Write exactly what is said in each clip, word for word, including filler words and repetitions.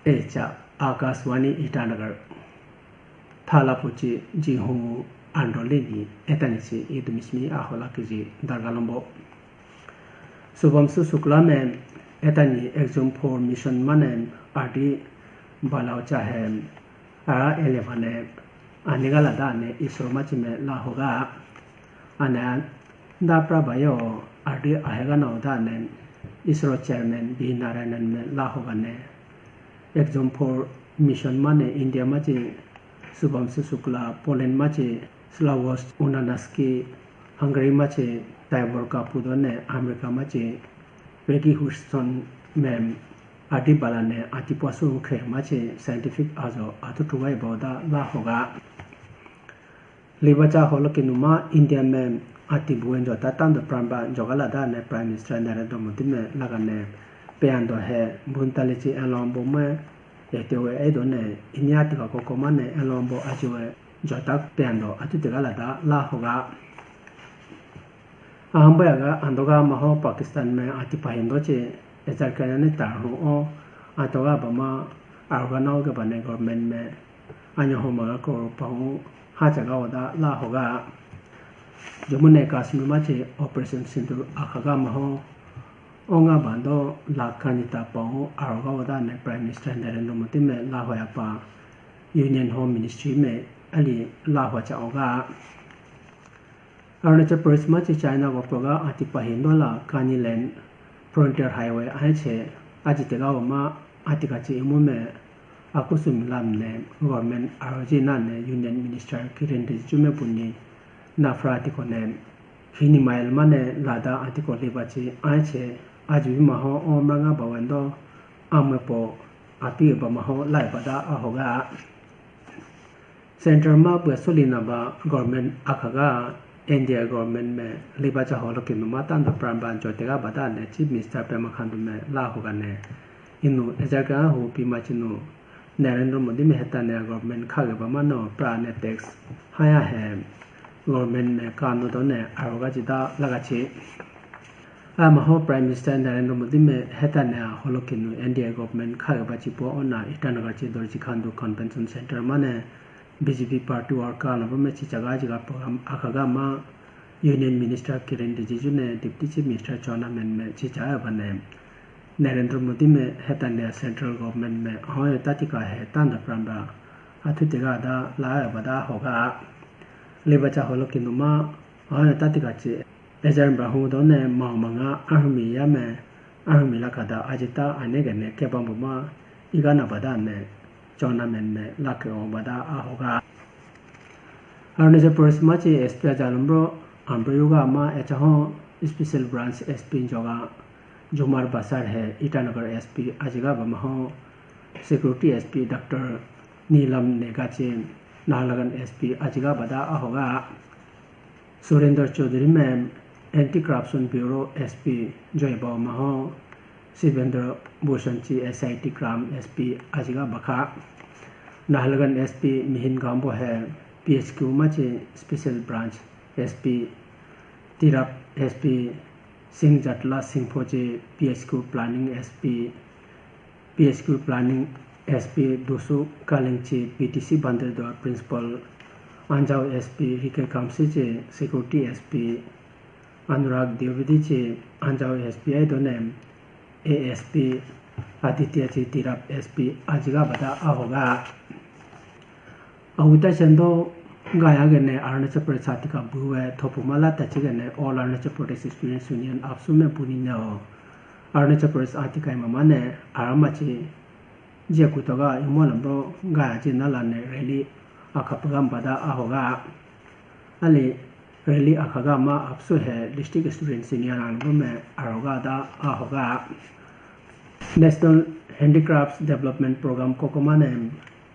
Echa Akashvani Itanagar. Thala puchi jinhu andolini etani si idumismi ahola kiji dargalombo. Subhamshu Shukla me etani exam for mission mane ardi balao chahe ara elevane anigala dane isro machi me lahoga. Ane da prabayo ardi ahega nao dane isro chairman B Narayanan me lahoga ne exam for mission mane India machi Subhamshu Shukla, Poland machi Slavoj Unanasky, Hungary machi Tibor Kapu done America machi Peggy Houston mem adi balane atipa su khe machi scientific ajo atu tugai boda lahoga. Libacha holo kinuma India me ati buen jota tando pramba jogala dane Prime Minister Narendra Modi me lagane peyando he buntali chi elombo me etewe edone inya tika koko mane elombo ajiwe jota peyando atu tigala da lahoga. Ahambaya ga andoga maho Pakistan me ati pahindo che ejar kanya ne tar ho o atoga bama arga nao ke bane government me anyo ho maga ko pahu ha chaga oda lahoga. Jammu ne Kashmir machi Operation Sindoor akhaga maho onga bando lakh kani ta pahu arga oda ne Prime Minister Narendra Modi me lahoya pa Union Home Ministry me ali laho cha oga. Arunachal Pradesh machi China go proga ati pahindola Kani Land Frontier Highway aiche aji tega ma ati kachi imu me akusumi lam ne government aroji na ne Union Minister Kiren Rijiju me puni nafra ati ko ne hini mile mane lada ati ko libachi aiche aji maho o mranga bawendo amepo api ba maho lai bada ahoga. Center ma bwe suli na ba government akhaga India government me liba cha holo kinu ma tando pran ban jo tega bada ne Chief Minister Pema Khandu me la hoga ne. Inu ejar ka hu pi ma chinu Narendra Modi me heta ne government khage ba ma no pra ne tax haya he government me kanu do ne aroga jida laga chi. Amaho Prime Minister Narendra Modi me heta ne holo kinu N D A government khage ba chipo ona Itanagar chi Dorji Khandu Convention Center mane B J P party worker na me chi chaga jiga program akhaga ma Union Minister Kiren Rijiju ne Deputy Chief Minister chona men me chi chaga ba ne Narendra Modi me heta ne central government me ahoy tati ka he tanda pramba athu tega da la ba da hoga liba cha holo kinu ma ahoy tati ka chi Ejar ba hu do ne mao manga ahumi ya me ahumi la kada ajita ane gene kebambo ma igana bada ne chona men me lake o bada ahoga. Arunachal Pradesh ma chi S P ajalumbro ambro yuga ma echa ho special branch S P joga Jumar Basar he Itanagar S P ajiga ba ma ho security S P Doctor Neelam Nega chi Naharlagun S P ajiga bada ahoga. Surendra Chaudhary me Anti Corruption Bureau S P joiba maho Shivendra Bhushan chi S I T Kram S P ajiga bakha. Naharlagun S P Mihin Gambo he P H Q ma chi Special Branch S P Tirap S P Singh Jatla Singpho chi P H Q Planning S P P H Q Planning S P Dusu Kalingchi, P T C Banderdor Principal Anjao S P Rike Kamsi chi, Security S P Anurag Dwivedi chi, Anjao S P ai donem A S P Aditya chi, Tirap S P ajiga bada ahoga. Awita sendo gaya gene Arunachal Pradesh atika buwe thopu mala tachi gene All Arunachal Pradesh Students Union apsu me puni neo. Arunachal Pradesh atika imamane aramachi je kutoga imo lambro gaya je nala ne rally akha program bada ahoga. Ali rally akhaga ma apsu he District Students Union anbo me aroga da ahoga. National Handicrafts Development Program kokomane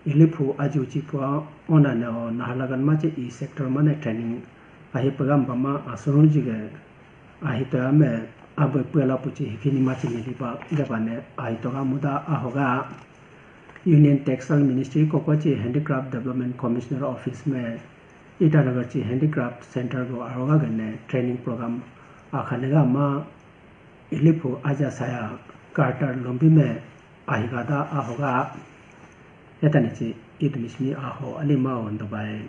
Iliphu aji uchi pua ona ne o Naharlagun ma che e sector mane training ahi pagam bama asuru jige ahi toya me abe puela puchi hikini ma che nili ba geba ne ahi toga muda ahoga. Union Textile Ministry koko che Handicraft Development Commissioner Office me Itanagar che Handicraft Center go aroga gane training program akhane ga ma Iliphu aja saya Carter Lumbi me Ahika da ahoga etani chi Idumishmi aho alima o Dubai